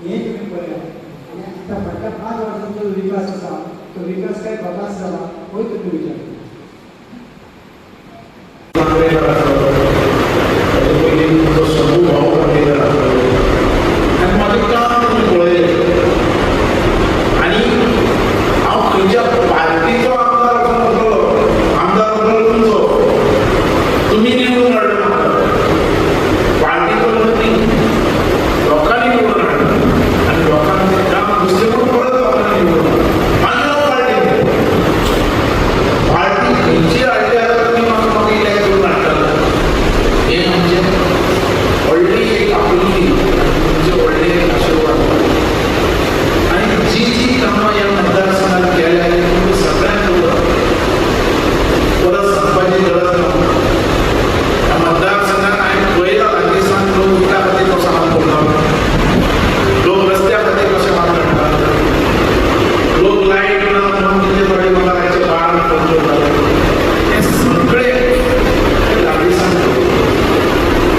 हें तुमी पळयात. आनी आतां फाटल्या 5 वर्सांचो जो विकास आसा तो विकास काय बकास जाला होय तुमी विचार करा. आनी म्हाजें काम तुमी पळयलें आनी हांव खंयच्या पार्टीचो आमदार असो म्हणटलो, आमदार म्हणटलो तुमचो, तुमी निवडून हाडलो म्हाका. पार्टीचो न्ही, लोकांनी निवडून हाडलो आनी लोकांचें काम दुसरें कोण परत लोकांनी निवडून हाडलो. मागीर हांव पार्टी पार्टी खंयची हाडली जाल्यार तुमी म्हाका म्हाका इलेक्ट करून हाडटले. हें आमचें व्हडली एक आपुलकी, तुमचे व्हडले एक आशिर्वाद. आनी जी जी कामां ह्या मतदारसंघात केल्या ती तुमकां सगळ्यांक खबर, परत सांगपाची गरज ना. ह्या मतदारसंघात हांवें पळयलां लागींसान लोक उदका खातीर कसो हात करता, लोक रस्त्या खातीर कशे हात काडटा, लोक लायट ना म्हणून कितले थोडे म्हाका रातचे 12 फोन करताले. हें सगळें लागींसान पळयलां.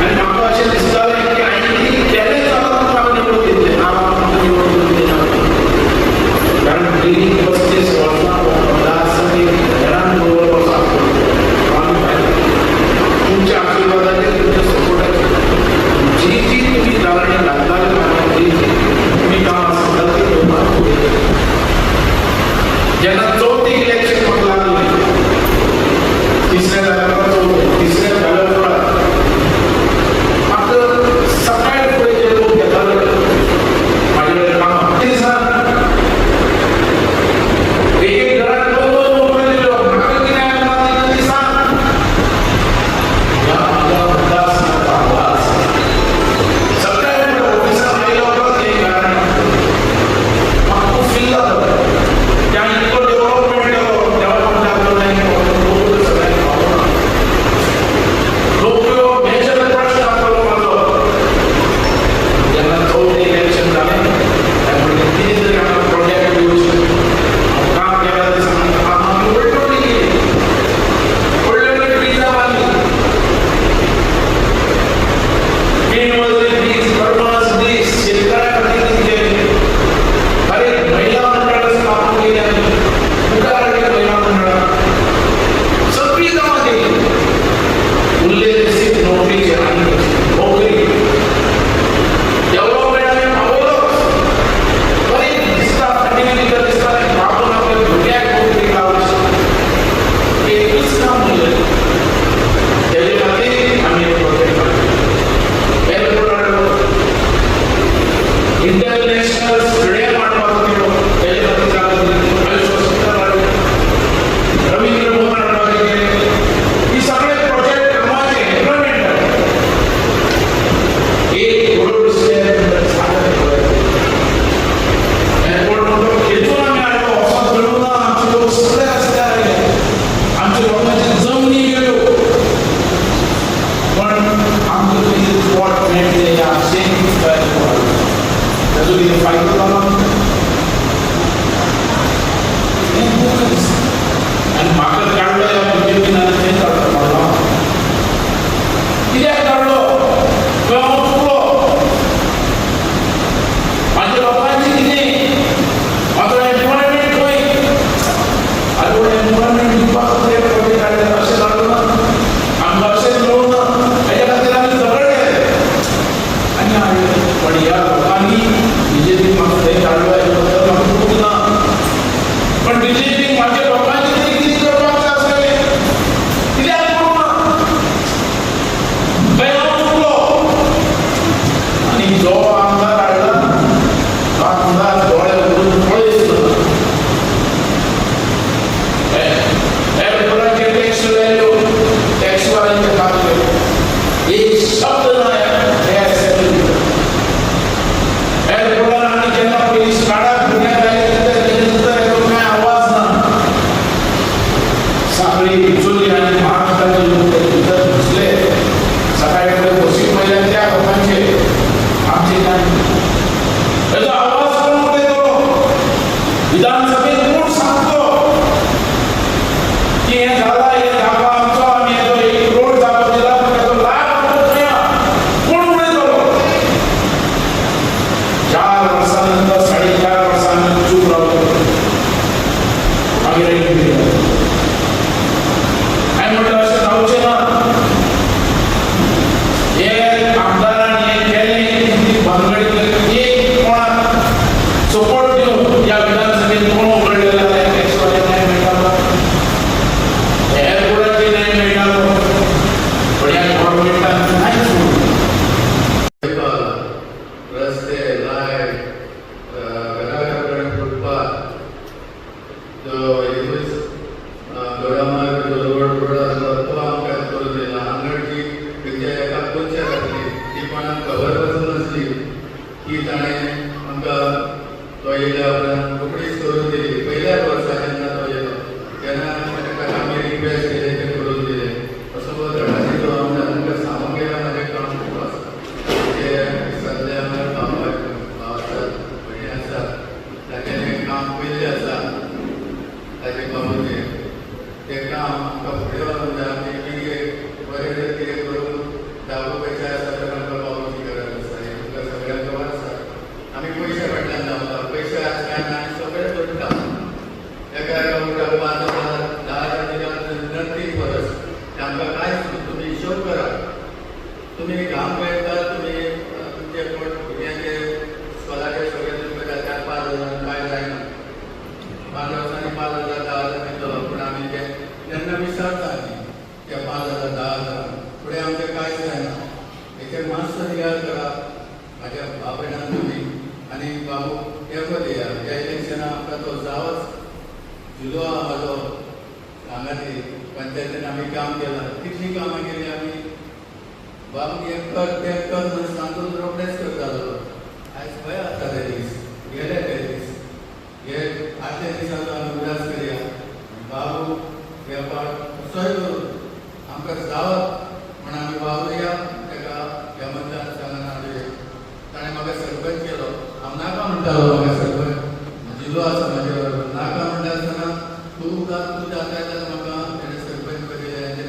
आनी म्हाका अशें दिसतालें की हांवें कितें केलें जाल्यार म्हाका निवडून दितले, ना म्हाका निवडून दिना. कारण गेलीं 35 वर्सां हो मतदारसंघ एक हैरान बरोबर कसो आसलो आमी भायर तुमच्या आशिर्वादाचेर, तुमच्या सपोर्टाचेर जी जी तुमी गाराणी घालताले म्हाका, जी जी तुमी कामां सांगतात ती करपाक. जेन्ना चवथें इलेक्शन म्हाका लागलें, तिसरें जाल्यार चवथें, तिसरें जाल्या उपरांत म्हाका सकाळी फुडें जे लोक येताले म्हाजे कडेन कामां ते दिसा एक एक घरात दोन दोन नोकऱ्यो दिल्यो. म्हाका कितें आयकलां ती सांग. ह्या म्हज्या मतदारसंघाचो आवाज सकाळी फुडें ऑफिसांत आयल्या उपरांत एक गाराणें म्हाका खूब फील जाता. त्या इतलो डेव्हलपमेंट केलो, डेव्हलपमेंट जालो नाही, लोक सगळ्यांक पावना. नोकऱ्यो मेजर प्रश्न आसलो म्हाजो. जेन्ना चवथें इलेक्शन जालें त्या कितें तरी आमकां प्रोजेक्ट दिवचें, हांव काम केलां ते सांगून काम आमी व्हडली व्हडली केली, व्हडली व्हडली ब्रिजां बांदली, पिंडवजरी ब्रीज, करमस ब्रीज, शेतकऱ्यां खातीर कितें केलें. अरे महिला मंडळां स्थापन केली आमी, मुखार हाडली महिला मंडळां, सगळीं कामां केली. उरले सिर्फ नोकरीचे आनी नोकरी डेव्हलपमेंट आमी पावयलोच. बरें दिसता, फाटीं भितर दिसता बाबून आपल्या भुरग्याक नोकरी लावची, एकूच काम उरलें. तेजे खातीर आमी हे प्रोजेक्ट काडले, एअरपोर्ट हाडलो, इंटरनॅशनल स्टेडियम हाडपाचो केलो, तेजे खातीर जागो दिली, आयुष हॉस्पिटल हाडलें, रवींद्र भवन हाडपाचें केलें. ही सगळे प्रोजेक्ट कामाचे एम्प्लॉयमेंट 1 करोड स्क्वेअर एअरपोर्ट म्हणतो खेचून आमी हाडलो. वचत मेळूं ना, आमचे लोक सगळे रस्त्यार आयले, आमच्या लोकांची जमनी गेल्यो, पण आमकां कितें पोट मेळटलें ह्या आशेन ताजो कितें फायदो जाला हें दुख्ख दिसता. आनी म्हाका काडलो ह्या बीजेपीन आनी थंय काडलो म्हाका. कित्याक काडलो? खंय हांव चुकलो? म्हाज्या लोकांची कितें, म्हाजो एम्प्लॉयमेंट खंय? आनी पूण एम्प्लॉयमेंट दिवपाक खातीर प्रोजेक्ट काडले अशें जालें ना, आमकां अशेंच मेळूं ना, हेज्या खातीर आमी झगडले आनी हाडले. पण ह्या लोकांनी बीजेपीन म्हाका थंय काडलो हेजे बद्दल म्हाका दुख्ख ना, पण बीजेपीन म्हाज्या लोकांची तरी कितें करपाक जाय आसलें. आमकां तो येयल्या उपरांत रोखडीच करून दिली. पयल्याच वर्सा जेन्ना तो येयलो तेन्ना ताका आमी रिक्वेस्ट केले, ते करून दिले. असो हो धडाची जो आमदार. तुमकां सांगूंक गेल्यार म्हाजें काम खूब आसा. ते सगळे आमदार, भाव भाव आसात, भयणी आसात, ताचें काम पयलें आसा. ताचे बाबूचें तें काम आमकां फुडें व्हरून जाय. आमचे पिळगेक बरें जर कितें करून दाखोवपाचें आसा तर आमकां बाबूची गरज आसा, हें तुमकां सगळ्यांक खबर आसा. आमी पयशे फाटल्यान धांवता. पयशे आज काय ना, आमी सगळे जोडटा. एका एका उरता 5,000, 10,000 दिल्यार नथींग फरस. ते आमकां कांयच. तुमी हिशोब करा. तुमी घाम गळयतात, तुमी तुमचे पोट, भुरग्यांचे स्कॉलाचे सगळे तुमकां जाता. 5,000 कांय जायना. 5 वर्सांनी 5,000, 10,000 दितलो, पूण आमी ते तेन्ना विसरता. आमी ते 5,000, 10,000 फुडें आमचें कांयच जायना. हेचेर मातसो नियाळ करा म्हाज्या भाव भयणान तुमी आनी बाबू तेंको दिया. ह्या इलेक्शनाक आमकां तो जावच. जुलो आहा म्हाजो हांगा. ती पंचायतीन आमी काम केलां. कितलीं कामां केली आमी. बाबू हें कर, तें कर म्हणून सांगून रोखडेच करतालो. आयज खंय आसा ते दीस? गेले ते दीस. हे आदल्या दिसाचो आमी उगडास करया. बाबू हे पाट कसोय करून आमकां जावत म्हण आमी वावरुया. ताका ह्या मतदारसंघान हाडुया. ताणें म्हाका सरपंच केलो. हांव नाका म्हणटालो म्हाका सरपंच. जिलो आसा म्हाजे बरोबर. नाका म्हणटा आसतना तूं तूं जाता जाल्यार म्हाका तेणें सरपंच पद दिलें आनी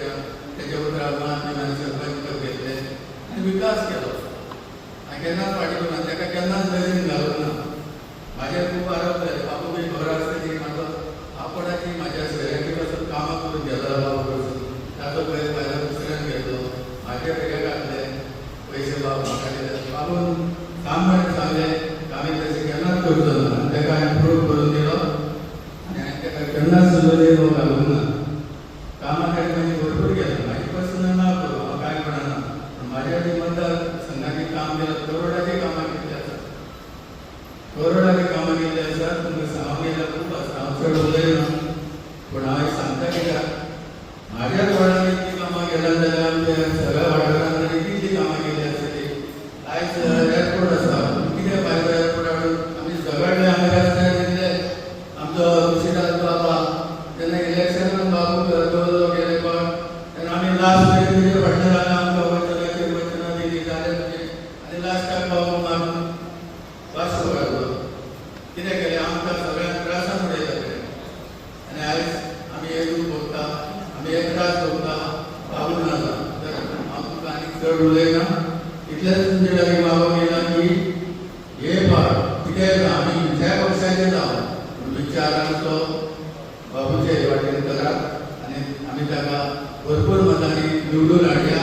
तेच्या उतराक मान दिवन हांवें सरपंच पद घेतलें आनी विकास केलो. हांवें केन्नाच फाटीं करूं ना. ताका केन्नाच नदरेन घालूंक ना. म्हाजेर खूब आरोप जाले, बाबू बी खबर आसतली. म्हाजो हांव कोणाची म्हाज्या सोयऱ्याची पासून कामां करून घेतला बाबू कडसून. ताचो गैरफायदो दुसऱ्यान घेतलो. म्हाजे वेगळे घातले पयशे बाबू म्हाका दिले. बाबून सांग म्हणून सांगलें, आमी तशें केन्नाच करचो ना. आनी ताका हांवें प्रूव करून दिलो आनी हांवें ताका केन्नाच नदरेन घालूंक ना. कामां ताणें म्हाजी भरपूर केलां. म्हाजी पर्सनल ना करूं, हांव कांय म्हणना, पूण म्हाज्या जे मतदार संघाचें काम केलां, करोडाचीं कामां केल्लीं आसा, करोडांनी कामां केल्लीं आसा. तुमकां सांगूंक गेल्यार खूब आसा. हांव चड उलयना, पूण हांव एक सांगता कित्याक, म्हाज्याच वार्डान इतलीं कामां केल्यां जाल्यार आमच्या सगळ्या वाठारांत ताणें कितलीं कामां केलीं आसतलीं? आयज एअरपोर्ट आसा. कितें फायदो एअरपोर्ट हाडून? आमी झगडले, आमी रस्त्यार दिसले. आमचो तुळशीदास बाबा जेन्ना इलेक्शनान बाबू दवरलो गेले पण तेन्ना आमी लास्ट मेरेन तेजे फाटल्यान रावले. आमकां वचनाचेर वचनां दिली जालें तुजें आनी लास्टाक बाबू मारून वास्को घातलो. कितें केलें? आमकां सगळ्यांक त्रासान उडयला तेणें आनी आयज आमी हे दूख भोगता, आमी हे त्रास भोगता. बाबू ना जाता तर हांव तुमकां आनीक चड उलयना. इतलेंच तुमचे लागीं मागूंक येयला की हे पाट कितें जावं, आमी खंयच्याय पक्षाचे जावं, पूण विचार आमचो बाबूचे वाटेन करात आनी आमी ताका भरपूर मतांनी निवडून हाडया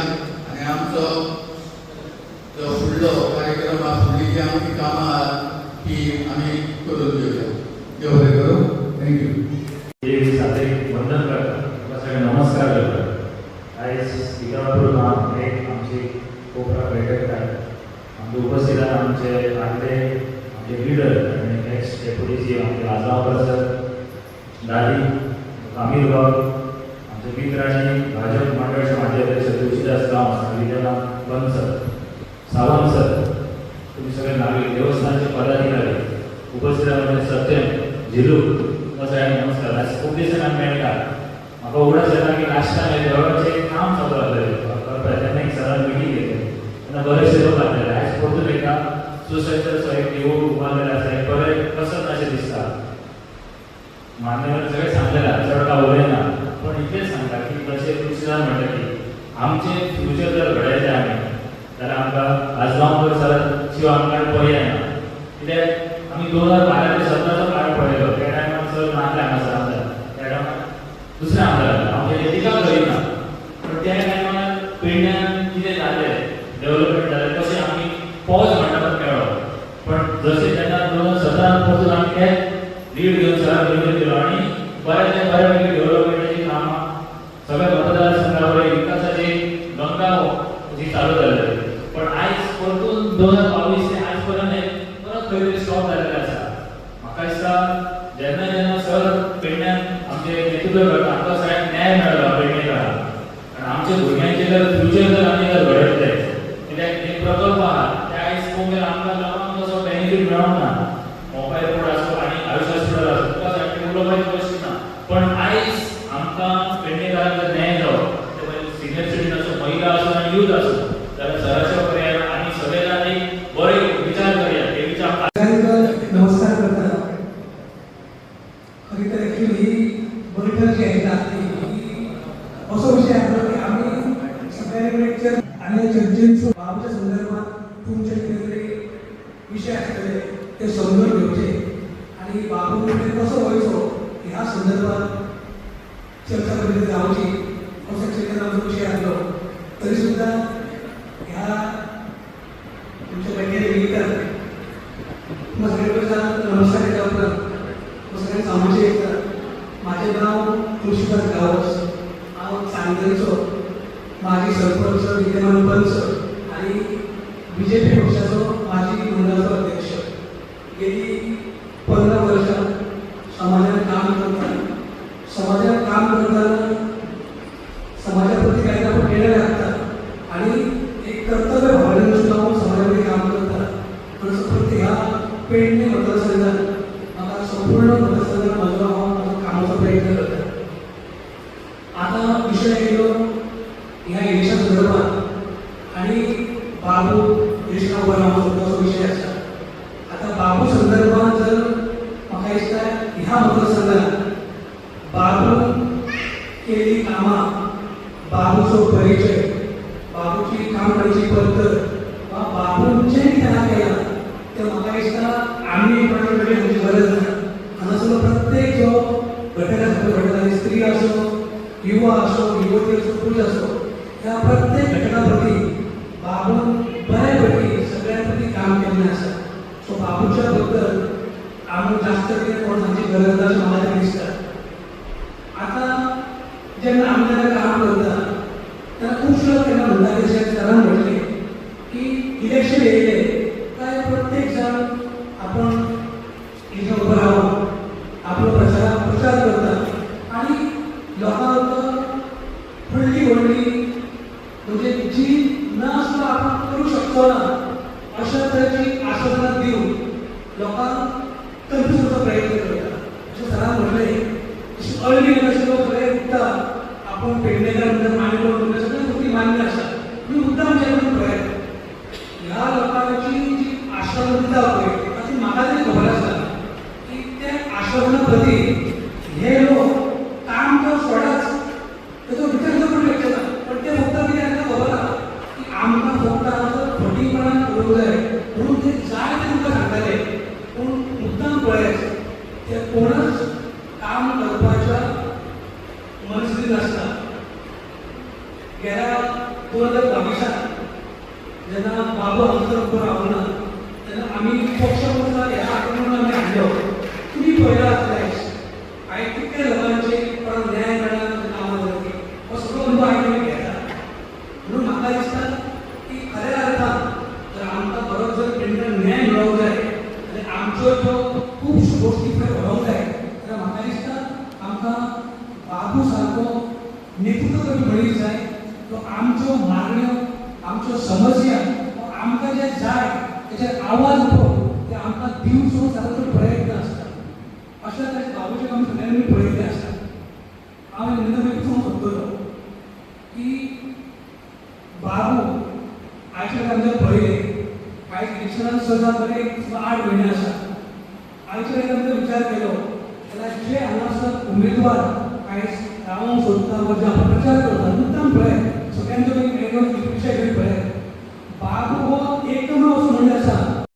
आनी आमचो जो फुडलो कार्यक्रम आहा, फुडली जी आमची कामां आहात ती आमी करून घेवया. देव बरें करूं. Thank you. देवी सातेक वंदन करता. तुमकां सगळ्यांक नमस्कार करता. आयज दिगापूर गांव एक आमची कोपरा बैठक आहे. आमचे उपस्थित आहा आमचे आदले आमचे लिडर आनी एक्स डेप्युटी सी आमचे आजगांवकर सर, दादी कामील बाब, आमचे मित्र आनी भाजप मंडळाचे माजी अध्यक्ष तुळशीदास गांवस आनी विद्यानाथ बन्सर, सावंत सर, तुम्ही सगळे नागरिक, देवस्थानचे पदाधिकारी उपस्थित आहा, सत्यम, झिलू, तुमकां सगळ्यांक नमस्कार. आज खूब दिसांनी आमी मेळटा. म्हाका उगडास येता की लास्ट टायम देवळाचें काम चालू आसलें करपाक, तेन्ना एक सरान मिटींग घेतली तेन्ना बरेचशे लोक आसलेले. आयज परतून एकदां सुसज्ज असो एक देवूळ उबारलेलें आसा. एक बरें प्रसन्न अशें दिसता. मान्यवर सगळें सांगलेलें आहा, चड काय उलयना, पण इतलेंच सांगता की जशें तुळशीदास म्हणटा की आमचें फ्युचर जर घडयलें आमी जाल्यार आमकां आजगांवकर सरा शिवाय आमकां पर्याय ना. कित्याक आमी 2012 ते 17चो काळ पळयलो. त्या टायमार सर नासले हांगासर आमदार. त्या टायमार दुसरे आमदार आसले. हांव तेजेर टिका करिना, पण त्या टायमार पेडण्यान कितें जालें, डेव्हलपमेंट जालें, तशें आमी पॉज म्हणटा तो मेळ्ळो. पण जशें जेन्ना 2017 परतून आमी ते लीड घेवन सराक निवडून दिलो आनी बऱ्या बऱ्यापैकी डेव्हलपमेंटाची कामां सगळ्या मतदारसंघा वयर विकासाची गंगा जी चालू जाल्ली. पण आयज परतून 2022 ते आयज पर्यंत हे परत खंय तरी स्टॉप जाल्लें आसा. म्हाका दिसता जेन्ना जेन्ना सर पेडण्यान आमचे नेतृत्व करता, आमकां सगळ्यांक न्याय मेळ्ळो पेडणेकारांक. आनी आमच्या भुरग्यांचे जर फ्युचर जर आमी जर घडयतले, कित्याक हे प्रकल्प आहात ते आयज पळोवंक गेल्यार आमकां लोकांक तसो बेनिफीट. बेनिफीट मेळोंक ना. मोपा एरपोर्ट आसूं आनी आयुष हॉस्पिटल आसूं, तुका सारकें उलोवपाची गोश्ट ना. पण आयज आमकां पेडणेकारांक जर न्याय जावो, ते मागीर सिनियर सिटीजन आसूं, महिला आसूं आनी यूथ आसूं, जाल्यार सराच्या करया आनी सगळे जाण एक बरे विचार करया. हे विचार नमस्कार करता. खरी तर ॲक्च्युली ही बैठक जी आहे ती असो विषय आसलो की आमी सगळ्यांनी एक आनी चर्चेंचो बाबूच्या संदर्भात तुमचे कितें तरी विशय आसतले ते समजून घेवचे आनी बाबू कडेन कसो वयचो ह्या संदर्भात चर्चा करून जावची असो एक्चुअली आमचो विशय आसलो. तरी सुद्दां ह्या तुमच्या बँकेत निमित्तान तुमकां सगळे कडेन नमस्कार केल्या उपरांत तुमकां सगळ्यांक सांगूचें एकदा, म्हाजें नांव तुळशीदास गांवस, हांव चांदरचो माजी सरपंच, विद्यमान पंच आनी बीजेपी पक्षाचो माजी मंडळाचो अध्यक्ष. गेली 15 वर्षां समाजात काम करता. समाजात काम करताना समाजा प्रती कांय आपण देणं लागता आणि एक कर्तव्य भावनेन सुद्दां हांव समाजा कडेन काम करता. पण प्रत्येक ह्या पेडणे मतदारसंघात म्हाका संपूर्ण मतदारसंघात म्हजो हांव म्हजो कामाचो प्रयत्न करता. आतां विशय येयलो ह्या इलेक्शना संदर्भात आनी बाबू इलेक्शना उबो रावपाचो असो विशय आसा. आतां बाबू संदर्भात जर म्हाका दिसता ह्या मतदारसंघात बाबू केल्ली कामां, बाबूचो परिचय, बाबूची काम करण्याची पद्दत वा बाबून जें कितें हांगा केलां तें म्हाका दिसता आमी कोणाक वेगळें सांगची गरज ना. हांगासरलो प्रत्येक जो घटक आसा, घटकांनी स्त्री आसो, युवा आसो, युवती आसो, पुरुष आसो, ह्या प्रत्येक घटका प्रती बाबून बऱ्या पैकी सगळ्यां प्रती काम केल्लें आसा. सो बाबूच्या बद्दल आमी जास्त कितें कोण सांगची गरज ना अशें म्हाका तरी दिसता. आतां जेन्ना आमी जेन्ना काम करता तेन्ना खुबशे लोक केन्ना म्हणटा, जशें सरान म्हटलें की इलेक्शन येयलें काय प्रत्येक जाण आपण इलेक्शन उबो रावन आपलो प्रचार करता आनी लोकांक व्हडली व्हडली म्हणजे जी नासतना आपण करूं शकचो ना अशा तरेची आश्वासनां दिवन लोकांक कन्फ्यूज करचो प्रयत्न करता. अशें सरान म्हटलें, तशी अर्ली अशे लोक सगळे उठता, आपण पेडणेकर म्हणटा, आनी कोण म्हणटा, सगळ्यो गोश्टी मान्य आसा. पूण मुद्दाम जेन्ना पळयत ह्या लोकांची जी आश्वासनां दिता पळय, तातूंत म्हाका तरी खबर आसा की त्या आश्वासना प्रती हे लोक काम तर सोडाच, तेजो विचार सुद्दां करूंक शकचे ना. पण ते फक्त कितें तांकां खबर आसा की आमकां फक्त हांगासर फटींगपणान उलोवंक जाय म्हणून ते जाय ते तुमकां सांगताले. पूण मुद्दाम पळयत ते कोणच काम करपाच्या मनस्थितीत नासता. गेल्या 2022 जेन्ना बाबू हांगासर उबो रावना तेन्ना आमी पक्ष मुखार ह्या आक्रमण आमी हाडलो. तुमी पळयलां आसतलें आयज कितले लोकांचे कोणाक न्याय मेळना कामां जाली, हो सगळो अनुभव आयज आमी घेता. म्हणून म्हाका दिसता की खऱ्या अर्थान जर आमकां खरोच जर पेडण्यान न्याय मेळोंक जाय जाल्यार आमच्यो ज्यो खुबश्यो गोश्टी फुडें व्हरूंक जाय जाल्यार म्हाका दिसता आमकां बाबू सारको नेतृत्व करपी मनीस जाय, तो आमच्यो मागण्यो, आमच्यो समस्या, आमकां जें जाय तेचेर आवाज उठोवन ते आमकां दिवचो सारको प्रयत्न आसता. अशा तरेन बाबूचें काम सगळ्यांनी पळयल्लें आसता. हांव नवीन सांगूंक सोदतलो की बाबू आयच्या आमी जर पळयलें, आयज इलेक्शनान 6 बरे सुमार 8 म्हयने आसा. आयच्या आमी जर विचार केलो जाल्यार जे हांगासर उमेदवार आयज रावंक सोदता वा जे आपण प्रचार करता, मुद्दाम पळय सगळ्यांचो एक विशय घेवन पळय, बाबू हो एकमेव असो